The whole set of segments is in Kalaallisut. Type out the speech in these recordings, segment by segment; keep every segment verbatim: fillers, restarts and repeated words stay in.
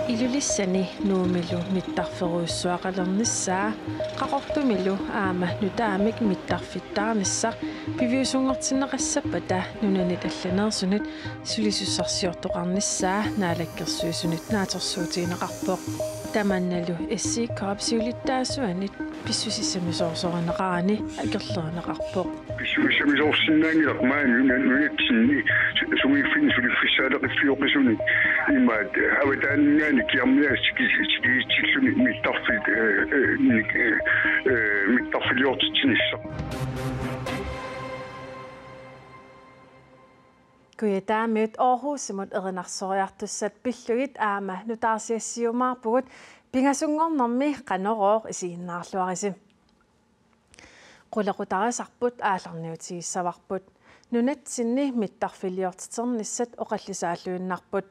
Ilulissani Nuummilu mittarfeerujussuaqalernissaa, Qaqortumilu aamma nutaamik mittarfittaarnissaq piviusunngortinneqassappata nunanit allaneersunit sulisussarsiortoqarnissaa Naalakkersuisunit naatsorsuutigineqarpoq. Tamannalu S I K-p siulittaasuanit pissusissamisoorsorneqarani akerlerineqarpoq. Pissusissamisoorsinnaanngilaq maani nuna-, nunatsinni su-, sumiiffinni suliffissaaleqiffiuqisunik imaat avataaninngaanniit kiarmiaasut tiki-, tikiitsilluni mittarfik, eh, eh, nik-, eh, eh, mittarfiliortitsinissaq. Kujataamiut Aarhusimut erinarsoriartussat pillugit aamma nutaarsiassiumaarpugut, pingasunngornermi Qanorooq isiginnaarluarisi. Qulequtarisarput aallarniutigissavarput. Nunatsinni mittarfiliortiternissat oqallisaalluinnarput.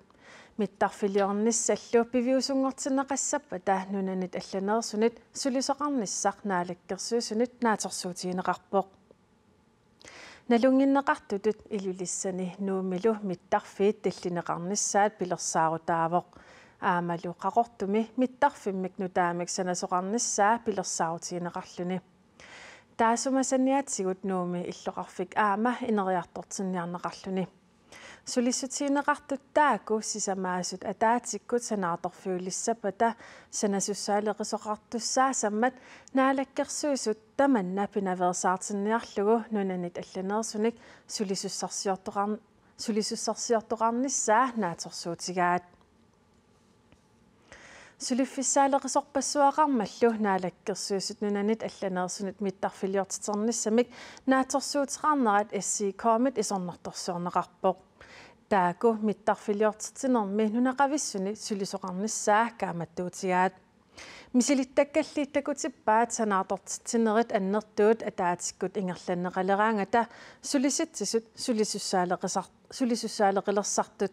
Mittarfiliornissallu piviusunngortinneqassappata nunanit allaneersunit sulisoqarnissaq Naalakkersuisunit naatsorsuutigineqarpoq. Nalunnginneqartutut Ilulissani Nuummilu mittarfiit tillineqarnissaat pilersaarutaavoq. Aammalu Qaqortumi mittarfimmik nutaamik sanasoqarnissaa pilersaarutigineqarluni. Taassuma saniatigut Nuummi illoqarfik aamma ineriartortinniarneqarluni. Sulissutigineqartut taakku sisamaasut ataatsikkut sanaartorfiulissappata sanasussaalerisoqartussaasammat Naalakkersuisut tamanna pinaveersaartinniarlugu nunanit allaneersunik sulisussarsiortoqar-, sulisussarsiortoqarnissaa naatsorsuutigaat. Suliffissaaleqisorpassuaqarmallu Naalakkersuisut nunanit allaneersunit mittarfiliortiternissamik naatsorsuuteqarnerat S I K-mit isornartorsiorneqarpoq. Taakku mittarfiliortitsinermi nunaqavissuni sulisoqarnissaa kaammattuutigaat. Misilittakkallit takutippaat sanaartortitsinerit annertuut ataatsikkut ingerlanneqaleraangata sulisitsisut sulisussaaleqisar-, sulisussaaleqilersartut.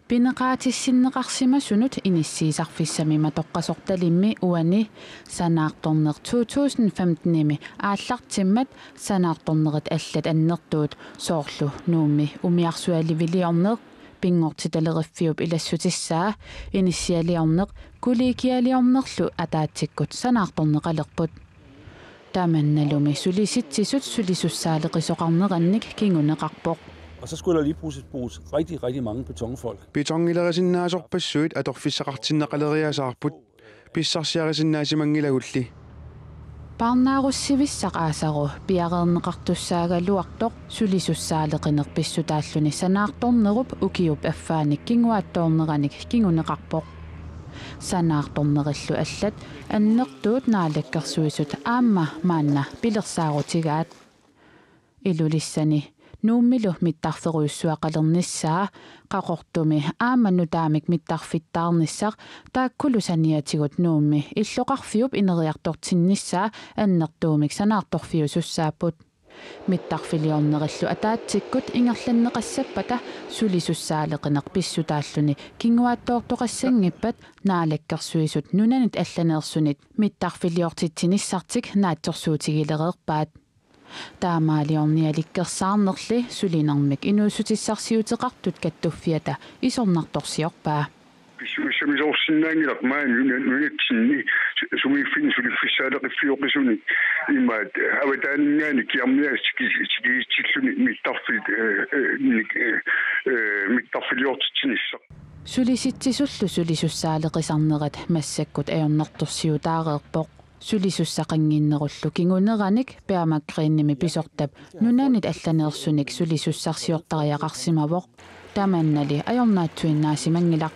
Pineqaatissinneqarsimasunut inissiisarfissami matoqqasortalimmi uani Sanaartorneq to tusind femten-imi aallartimmat sanaartornerit allat annertuut, soorlu Nuummi umiarsualiviliorneq, pinngortitaleriffiup ilassutissaa, inissialiorneq, kollegialiornerlu ataatsikkut sanaartorneqalerput. Tamannalumi sulisitsisut sulisussaaleqisoqarnerannik kinguneqarpoq. Og så skulle der lige pludselig bruges rigtig, rigtig mange betonfolk. Betonilerisinnaasorpassuit atorfissaqartinneqaleriasaarput. Pissarsiarisinnaasimanngilagut-li. Parnaarussivissaq aasaru piareerneqartussaagaluartoq sulisussaaleqineq pissutaalluni sanaartornerup ukiup affaanik kinguaattoorneranik kinguneqarpoq. Sanaartornerillu allat annertuut Naalakkersuisut aamma maanna pilersaarutigaat. Ilulissani Nuummilu mittarfeerujussuaqalernissaa, Qaqortumi aamma nutaamik mittarfittaarnissaq, taakkulu saniatigut Nuummi illoqarfiup ineriartortinnissaa annertuumik sanaartorfiusussaapput. Mittarfiliornerillu ataatsikkut ingerlanneqassappata sulisussaaleqineq pissutaalluni kinguaattoortoqassanngippat Naalakkersuisut nunanit allaneersunit mittarfiliortitsinissartik naatsorsuutigilereerpaat. Taamaaliornialikkersaarnerli sulinermik inuussutissarsiuteqartut kattuffiata isornartorsiorpaa. Pissusissamisoorsinnaanngilaq maani nuna-, nunatsinni su-, sumiiffinni suliffissaaleqiffiuqisunik imaat avataaninngaanniit kiarmiaasut tiki-, tikiitsilluni mittarfik, eh, eh, nik-, eh, eh, mittarfiliortitsinissaq. Sulisitsisullu sulisussaaleqisarnerat massakkut ajornartorsiutaareerpoq. Sulisussaqannginnerullu kinguneranik Permagreenimi pisortap nunanit allaneersunik sulisussarsiortariaqarsimavoq. Tamannali ajornaatsuinnaasimanngilaq.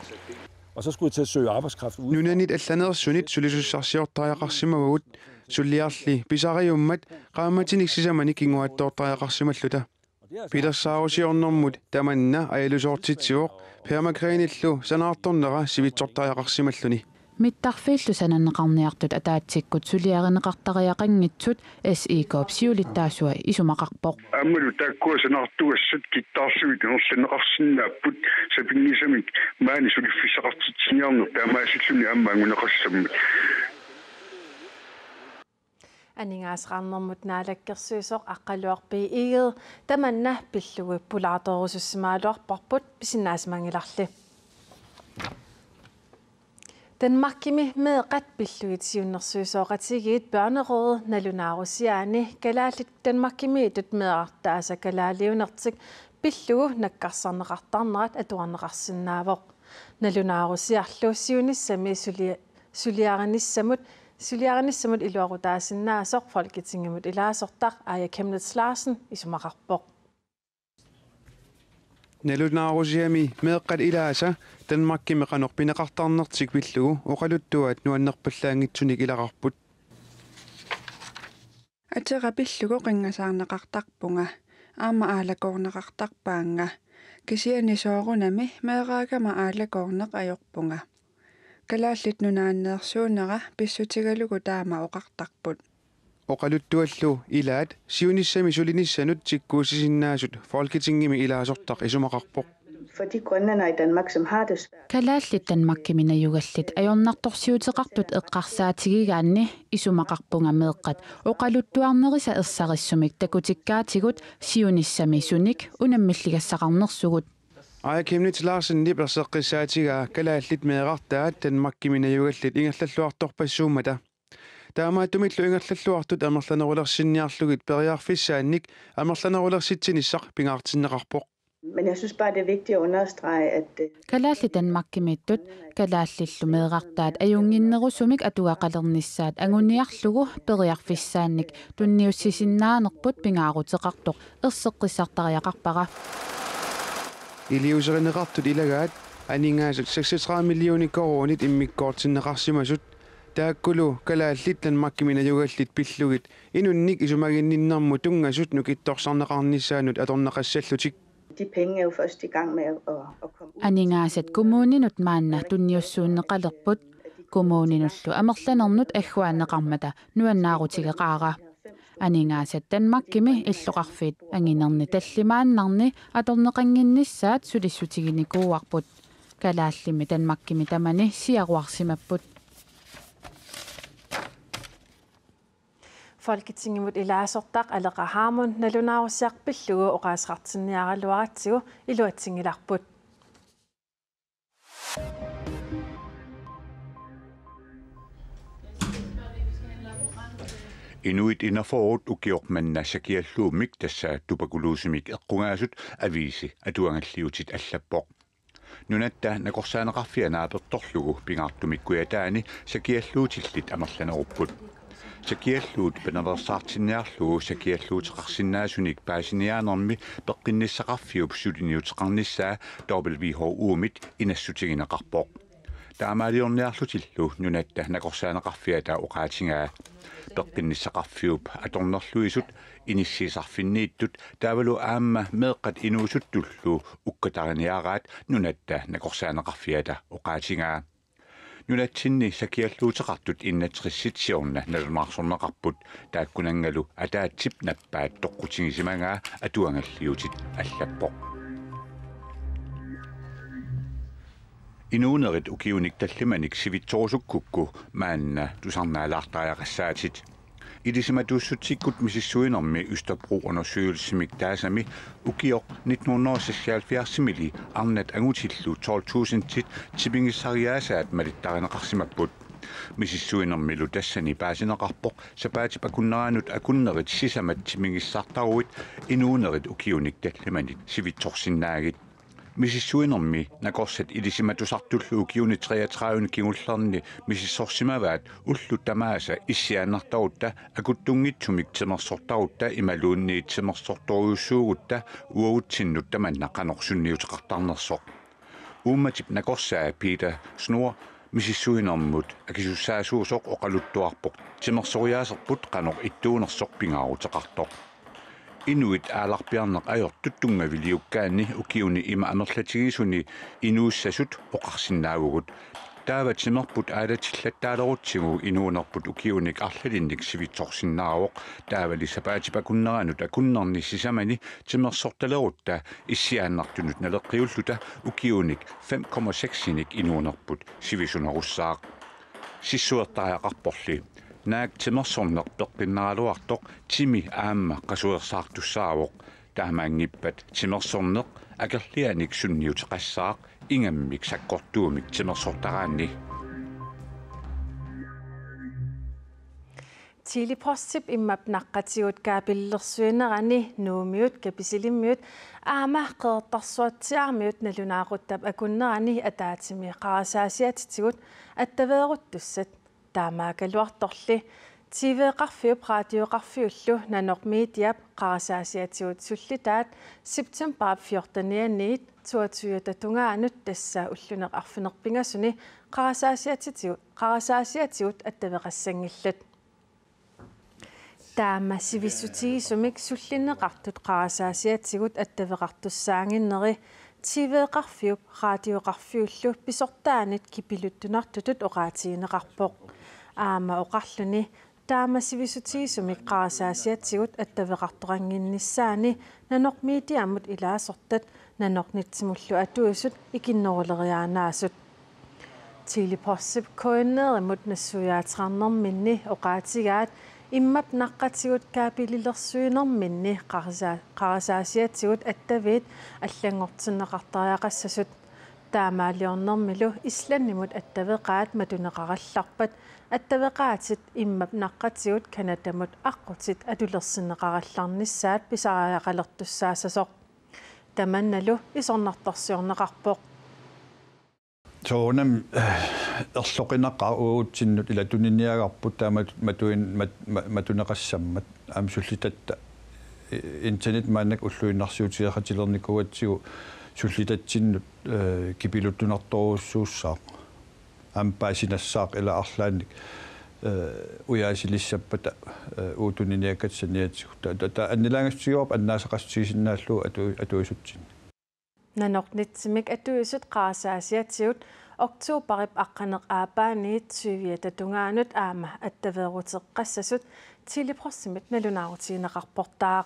Og så skulle jeg til at søge arbejdskraft ude. Nunanit allaneersunit sulisussarsiortariaqarsimavagut, suliarli pisariummat qaammatinik sisamanik kinguaattoortariaqarsimalluta. Pilersaarusiornermut tamanna ajalusoortitsivoq, Permagreenillu sanaartornera sivitsortariaqarsimalluni. Mittarfiillu sananneqarniartut ataatsikkut suliarineqartariaqanngitsut S I K-p siulittaasua isumaqarpoq. Aammalu taakkua sanaartugassat kittaarlugit ingerlanneqarsinnaapput, sapinngisamik maani suliffissaqartitsiniarneq taamaasilluni aamma anguneqassammat. Aningaasaqarnermut naalakkersuisoq Aqqaluaq B. Egede tamanna pillugu pulaartorusussimagaluarparput, pisinnaasimangilarli. Danmarkimi meeqqat pillugit siunnersuisoqatigiit Børnerådet nalunaarusiaani kalaallit Danmarkimiittut meerartaasa kalaaliunertik pillugu nakkarsarneqartarnerat atuarneqarsinnaavoq. Nalunaarusiarlu siunissami sulia-, suliarinissamut, suliarinissamut iluaqutaasinnaasoq Folketingimut ilaasortaq Aaja Chemnitz Larsen isumaqarpoq. Nalunaarusiami meeqqat ilaasa Danmarkimi qanoq pineqartarnertik pillugu oqaluttuaat nuannerpallaanngitsunik ilaqarput. Atera pillugu qinngasaarneqartarpunga, aamma aalakoorneqartarpaannga. Kisianni soorunami meeraagama aalakoorneq ajorpunga. Kalaallit Nunaanneersuunera pissutigalugu taama oqartarput. Oqaluttuallu ilaat siunissami sulinissanut tikkuussisinnaasut Folketingimi ilaasortaq isumaqarpoq. For de grønlændere i Danmark, som har det svært. Kalaallit Danmarkimi najugallit ajornartorsiuteqartut eqqarsaatigigaanni isumaqarpunga meeqqat oqaluttuarnerisa ersarissumik takutikkaatigut siunissami sunik unammilligassaqarnersugut. Aaja Chemnitz Larsenip erseqqissaatigaa kalaallit meerartaat Danmarkimi najugallit ingerlalluartorpassuummata. Taamaattumillu ingerlalluartut amerlanerulersinniarlugit periarfissaannik amerlanerulersitsinissaq pingaartinneqarpoq. Men jeg synes bare, det er vigtigt at understrege, at, øh, Kalaallit Danmarkimiittut kalaallillu meerartaat ajunnginnerusumik atugaqalernissaat anguniarlugu periarfissaannik tunniussisinnaanerput pingaaruteqartoq erseqqissartariaqarpara. Iliuuserineqartut ilagaat aningaasat seksogtredive millioner koruunit immikkoortinneqarsimasut, taakkulu kalaallit Danmarkimi najugallit pillugit inunnik isumaginninnermut tunngasut nukittorsarneqarnissaannut atorneqassallutik. De penge er jo først i gang med at, at, at komme ud. Aningaasat kommuninut maanna tunniussuunneqalerput, kommuninullu amerlanernut agguaanneqarmata nuannaarutigeqaara. Aningaasat Danmarkimi illoqarfiit anginerni tallimaannarni atorneqannginnissaat sulissutiginikuuarput. Kalaallimmi Danmarkimi tamani siaruarsimapput. Folketingimut ilaasortaq Aleqa Hammond nalunaarusiaq pillugu oqaaseqartinniaraluaratsigu iluatsinngilarput. Inuit enogfyrre ukioq manna sakialluummik, tassa tuberkulosemik eqqugaasut, aviisi atuagalliutit allappoq. Nunatta Nakorsaaneqarfia naapertorlugu pingaartumik kujataani sakialluutillit amerlanerupput. Sakialluut pinaveersaartinniarlugu sakialluuteqarsinnaasunik paasiniaanermi peqqinnissaqarfiup suliniuteqarnissaa W H O-mit inassutigineqarpoq. Taamaaliorniarlutillu Nunatta Nakorsaaneqarfiata oqaatigaa. Peqqinnissaqarfiup atornerluisut, inissiisarfinniittut taavalu aamma meeqqat inuusuttullu ukkatariniaraat Nunatta Nakorsaaneqarfiata oqaatigaa. Nunatsinni sakialluuteqartut enogtresit siorna nalunaarsorneqarput, taakkunanngalu ataatsip nappaat toqqutigisimagaa atuagalliutit allappoq. Inuunerit ukiunik tallimanik sivitsorusukkukku maanna tusarnaalaartariaqassaatit. Ilisimatuussutsikkut misissuinermi Østerbro Undersøgelsimik taasami ukioq nitten hundrede og seksoghalvfjerds-imili arnat angutillu tolv tusindit timigissariaasaat malittarineqarsimapput. Misissuinermilu tassani paasineqarpoq sapaatip akunneranut akunnerit sisamat timigissartaruit inuunerit ukiunik tallimanik sivitsorsinnaagit. Misissuinermi nakorsat ilisimatusartullu ukiuni treogtredive kingullerni misissorsimavaat ullut tamaasa issiaannartarutta, akuttunngitsumik timersortarutta imaluunniit timersortorujussuugutta uagutsinnut tamanna qanoq sunniuteqartarnersoq. Uummatip nakorsaa Peter Snor misissuinermut akisussaasuusoq oqaluttuarpoq timersoriaaserput qanoq ittuunersoq pingaaruteqartoq. Inuit aalarpiarneq ajortut tunngaviliukkaanni ukiuni ima amerlatigisuni inuussasut oqarsinnaavugut. Taava timerput aalatillattaalerutsigu inuunerput ukiunik arlalinnik sivitsorsinnaavoq. Taavali sapaatip akunneranut akunnerni sisamani timersortalerutta issiaannartunut naleqqiulluta ukiunik fem komma seks-inik inuunerput sivisunerussaaq. Sissuertariaqarporli. Naak timersorneq peqqinnaraluartoq timi aamma qasuersaartussaavoq. Taamaanngippat timersorneq akerlianik sunniuteqassaaq ingammik sakkortuumik timersortaraanni. Tele-Postip immap naqqatigut kabelilersuinerani Nuummiut Kapisilimmiut aamma Qeqertarsuatsiaarmiut nalunaaquttap akunnerani ataatsimi qarasaasiatitigut attaveeruttussat taamaakkaluartorli T V-qarfiup radioqarfiullu Nanoq Mediap qarasaasiatigut sullitaat septembarip fjortenianniit toogtyveta tungaanut, tassa ullunik arfineq-pingasuni qarasaasiatitigut, qarasaasiatigut attaveqassanngillat. Taama sivissutigisumik sullinneqartut qarasaasiatigut attaveqartussaaginneri T V-qarfiup radioqarfiullu pisortaanit kipiluttunartutut oqaatigineqarpoq. Aamma oqarluni taama sivissutigisumik qarasaasiatigut attaveqartoqannginnissaani Nanoq Mediamut ilaasortat Nanoq Nitsimullu atuisut ikinneruleriaannaasut. Tele-Postip K N R-imut nassuiaateqarnerminni oqaatigaat immap naqqatigut kabelilersuinerminni qarasa-, qarasaasiatigut attaviit allanngortinneqartariaqassasut. Taamaaliornermilu Islandimut attaveqaat matuneqarallarpat attaveqaatit immap naqqatigut Canadamut aqqutit atulersinneqarallarnissaat pisariaqalertussaassasoq. Tamannalu isornartorsiorneqarpoq. Soorunami, eh, erloqinaqaaq uagutsinnut ila tuniniagarput taamatut matuin-, mat-, ma-, matuneqassammat aamma sullitatta. I-, internet maannakkut ulluinnarsiutigeqatilernikuugatsigu sullitatsinnut, eh, kipiluttunartorujussuussaaq. Aamma paasinassaaq ila arlaannik, eh, ujaasilissappata, eh, uagut tuniniakkatta saniatigut. Ta-, ta-, ta-, annilaangasutigivara annaasaqassutigisinnaalluni atu-, atuisutsinni. Nanoq Nitsimik atuisut qarasaasiatigut oktobarip aqqaneq-aappaaniit tyviata tungaanut aamma attaveeruteqqassasut Tele-Postimit nalunaarutigineqarportaaq.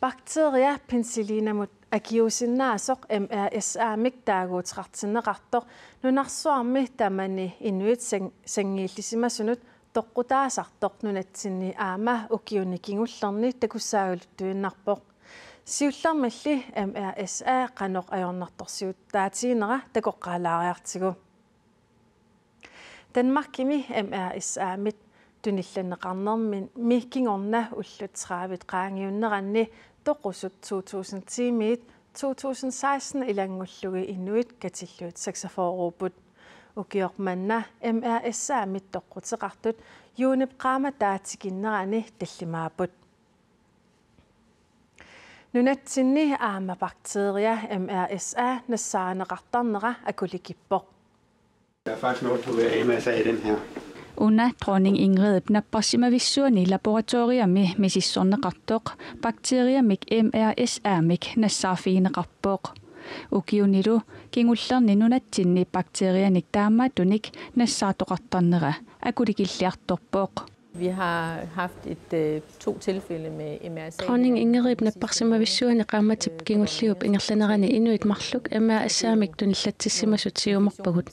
Bakteria penicillinamut akiuusinnaasoq M R S A-mik taaguuteqartinneqartoq nunarsuarmi tamani inuit sang-, sanngiillisimasunut toqqutaasartoq nunatsinni aamma ukiuni kingullerni takussaagaluttuinnarpoq. Siullermilli M R S A qanoq ajornartorsiutaatiginera takoqqaalaariartigu. Danmarkimi M R S A-mit tunillanneqarnermini kingorna ullut tredive qaangiunneranni toqusut to tusind ti-miit to tusind seksten ilanngullugit inuit katillugit seksogfyrre-upput. Ukioq manna M R S A-mit toqquteqartut juunip qaammataa tikinnerani tallimaapput. Nunatsinni aamma bakteria M R S A nassaarineqartarnera akulikippoq. Der er faktisk noget på M R S A i den her. Una Dronning Ingridip napparsimavissuani laboratoriami misissorneqartoq bakteriamik M R S A-mik nassaarfigineqarpoq. Ukiunilu kingullerni nunatsinni bakterianik taamaattunik nassaartoqartarnera akulikilliartorpoq. Vi har haft et, øh, to tilfælde med M R S A. Dronning Ingridip napparsimavissuani qaammatip kingulliup ingerlanerani inuit marluk M R S A-mik tunillatsissimasut siumoorpagut.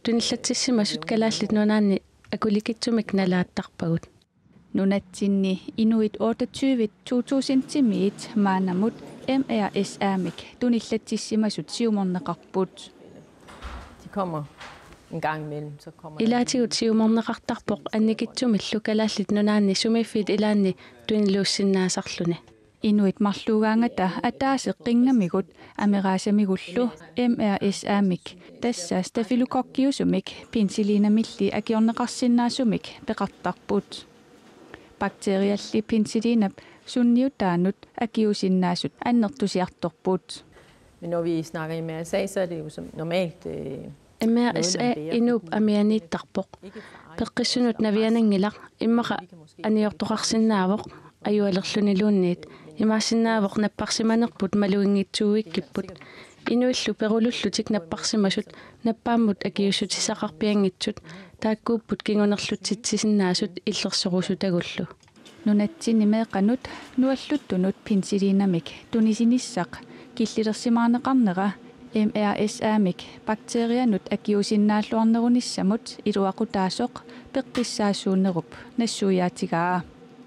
Tunillatsissimasut Kalaallit Nunaanni akulikitsumik nalaattarpagut. Nunatsinni inuit otteogtyve to tusind ti-miit maannamut M R S A-mik tunillatsissimasut siumorneqarput. De kommer en gang imellem, så kommer der... Ilaatigut siumorneqartarpoq annikitsumillu Kalaallit Nunaanni sumiiffiit ilaanni tuniluussinnaasarluni. Inuit marluugaangata ataaseq qinngamigut ameraasamigullu M R S A-mik, tassa stafylokokkiusumik penicillinamilli akiorneqarsinnaasumik peqartarput. Bakterialli penicillinap sunniutaanut akiuusinnaasut annertusiartorput. Men når vi snakker M R S A, så er det jo som normalt, øh, M R S A inuup amianiittarpoq. Peqqissunut naviananngilaq, immaqa aniortoqarsinnaavoq ajualerluniluunniit. Imaassinnaavoq napparsimanerput maluginngitsuuikkipput. Inuillu perulullutik napparsimasut nappaammut akiuussutissaqarpianngitsut, taakkuupput kingunerlutsitsisinnaasut illersorusutagullu. Nunatsinni meeqqanut nualluttunut penicillinamik tunisinissaq killilersimaarneqarnera M R S A-mik bakterianut akiuusinnaalluarnerunissamut iluaqutaasoq peqqissaasuunerup nassuiaatigaa.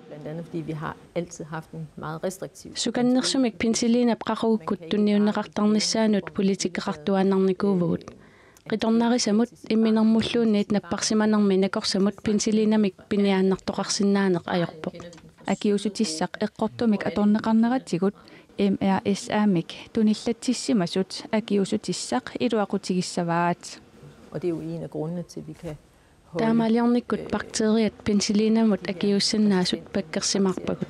Blandt andet fordi vi har altid haft en meget restriktiv. Sukannersumik penicillinip qaqugukkut tunniunneqartarnissaanut politikkeqartuaannarnikuuvugut. Qitornarisamut imminermulluunniit napparsimanermi nakorsamut penicillinimik piniaannartoqarsinnaaneq ajorpoq. Akiuussutissaq eqqortumik atorneqarneratigut M R S A-mik tunillatsissimasut akiuussutissaq iluaqutigissavaat. Og det er jo en af grundene til, at vi kan Taamaaliornikkut bakteriat penicillinimut akiuussinnaasut pakkersimaarpagut.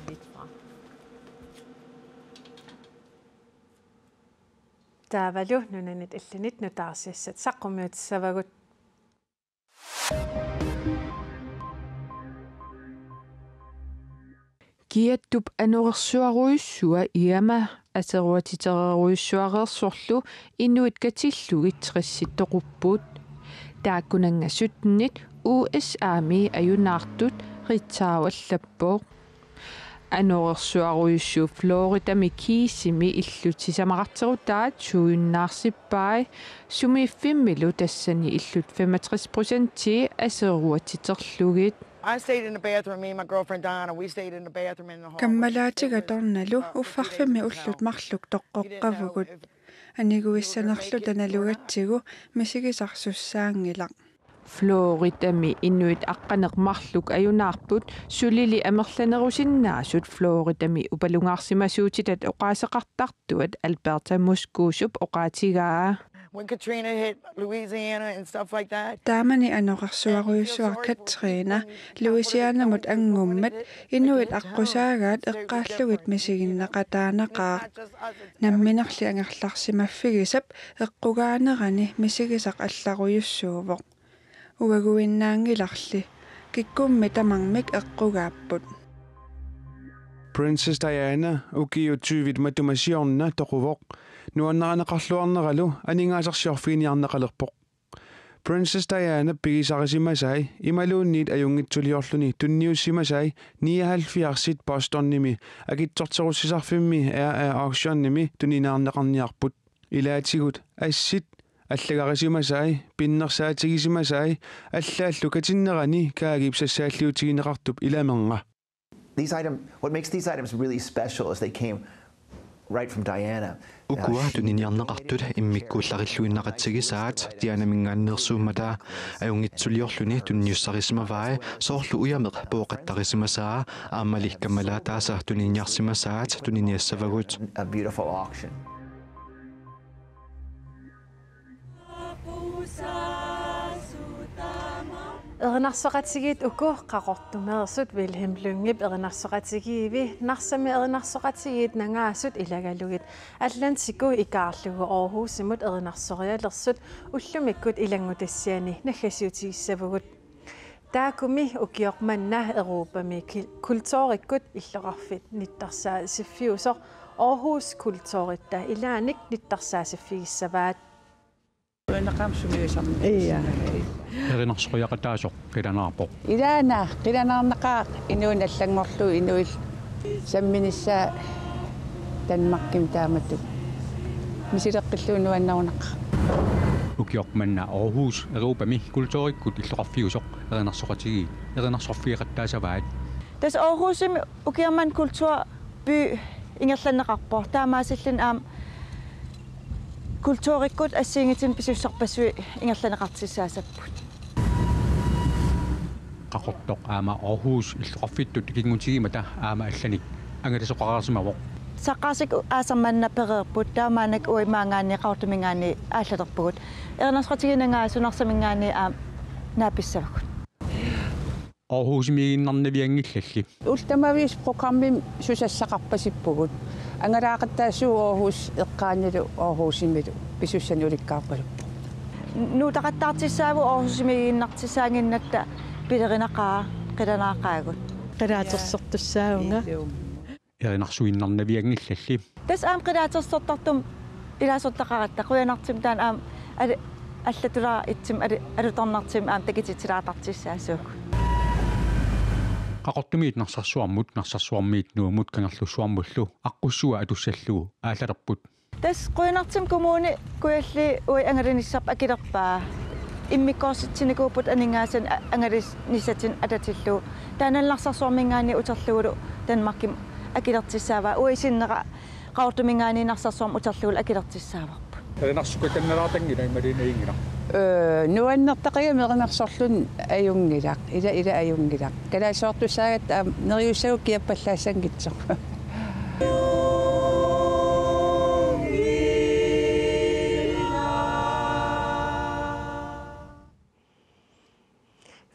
Taavalu nunanit illinit nutaarsiassat saqqummiutissavagut. Kiattup anorersuarujussuaq Iama aseruatitererujussuareersorlu inuit katillugit tressit toqupput. Taakkunannga syttenit U S A-mi ajunaartut Ritzau allappoq. Anorersuarujussuup Floridami kiisimi illut sisamaqarterutaat suujunnaarsippai, sumiiffimmilu tassani illut femogtres procentii aseruatiterlugit. I stayed in the bathroom. Me and my girlfriend Diana, we stayed in the bathroom in the hallway. Kammalaatiga tornalu uffarfimmi ullut marluk toqqoqqavugut. Aniguissanerluta nalugatsigu misigisarsussaanngilaq. Floridami inuit aqqaneq-marluk ajunaarput sulili amerlanerusinnaasut Floridami upalungaarsimasuutitat oqaaseqartartuat Alberta Moscosup oqaatigaa. When Katrina hit Louisiana and stuff like that. Taamani anorersuarujussuaq Katrina Louisianamut anngummat inuit aqqusaagaat eqqaallugit misiginneqataanaqaaq. Namminerli angerlarsimaffigisap eqqugaanerani misigisaq allarujussuuvoq. Uaguinnaanngilarli, kikkummi tamarmik eqqugaapput. Princess Diana ukiut tyvit matuma siorna toquvoq, nuannarineqarluarneralu aningaasarsiorfiginiarneqalerpoq. Princess Diana pigisarisimasai imaluunniit ajunngitsuliorluni tunniussimasai nioghalvfjerdsit Bostonimi akitsorterussisarfimmi R R Auctionimi tunineqarniarput. Ilaatigut assit allagarisimasai, pinnersaatigisimasai, allaallu katinnerani Kaagip sassaalliutigineqartup ilamernga. These item, what makes these items really special is they came right from Diana. Uh, Ukua she tuniniarneqartut immikkuullarilluinnaqatigisaat Dianaminngaanneersuummata, ajunngitsuliorluni tunniussarisimavai, soorlu ujameq pooqattarisimasaa, aammali kammalaataasa tuniniarsimasaat tuniniassavagut. A beautiful auction. Erinarsoqatigiit uku Qaqortumeersut Vilhelm Lyngep erinarsoqatigiivi Narsami erinarsoqatigiit nangaasut ilagalugit Atlantiku ikaarlugu Aarhusimut erinarsorialersut ullumikkut ilanngutassiani naggasiutigissavugut. Taakkumi ukioq manna Europami ki-, kulturikkut illoqarfik nittarsaasiffiusoq Aarhus kulturitta ilaannik nittarsaasiffigissavaat. Uinaqaam sumiisarmi. Ia. Erinarsoriaqataasoq qilanaarpoq. Ilaana qilanaarnaqaaq inuuneq allanngorlugu inuillu samminissaa Danmarkimi taamatut. Misileqqillugu nuannarunaqaaq. Ukioq manna Aarhus Europami kulturikkut illoqarfiusoq erinarsoqatigiit erinarsorfigeqattaasavaat. Tassa Aarhusimi ukioq manna kulturby ingerlanneqarpoq. Taamaasilluni aamma kulturikkut assigiinngitsunik pisussarpassuit ingerlanneqartussaassapput. Qaqortoq aamma Aarhus illoqarfittut ikinngutigimmat aamma allanik angalasoqareersimavoq. Saqqaarsikka aasaq manna pereerput, taava maannakkut uagut maanngaanniit Qaqortuminngaanniit aallalerpugut. Erinarsoqatigiit nangaasut Narsaminngaanniit aamma naapissavagut. Aarhusimiiginnarnavianngillalli. Ullut tamaviisa programmimi susassaqarpasippugut. Angalaaqattaassuugut Aarhus eqqaanilu Aarhusimilu pisussanik ulikkaarpaluppoq. Nuutaqattaartussaavugut Aarhusimiiginnartussaannginnatta pilerinaqaaq qilanaaqaagut. Qilaatersortussaavunga. Erinarsuinnarnavianngillalli. Tassa aamma qilaatersortartumik ilaasortaqaratta qujanartumik taanna aamma ali-, allatulaaritsumik ali-, alutornartumik aamma takutitsilaartartussaassuugut. Qaqortumiit Narsarsuarmut, Narsarsuarmiit Nuummut Kangerlussuarmullu aqqussua atussallugu aallalerput. Tassa Qujanartumik Kommune Kujalleq uagut angalanissarput akilerpaa. Immikkoortitsinikuupput aningaasanik a-, angalanissatsinnut atatillugu. Taannalu Narsarsuarminngaanniit uterlugulu Danmarkimut akilertussaavaa. Uagut sinnera Qaqortuminngaanniit Narsarsuarmut uterlugulu akilertussaavarput. Erinarsukkannalaartanngilaq imaluunniit ajunngilaq? Ee, nuannertaqigami erinarsorluni ajunngilaq. Ila, ila ajunngilaq. Kalaallisuartussaagatta aamma neriussagukku kiappallaassanngitsoq.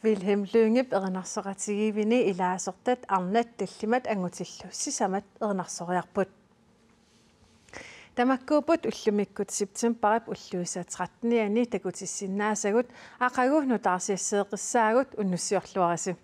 Vilhelm Lyngep erinarsoqatigiivini ilaasortat arnat tallimat angutillu sisamat erinarsoriarput. Tamakkuupput ullumikkut septembarip ulluisa trettenianni takutissinnaasagut, aqagu nutaarsiasseeqqissaagut, unnussiorluarisi.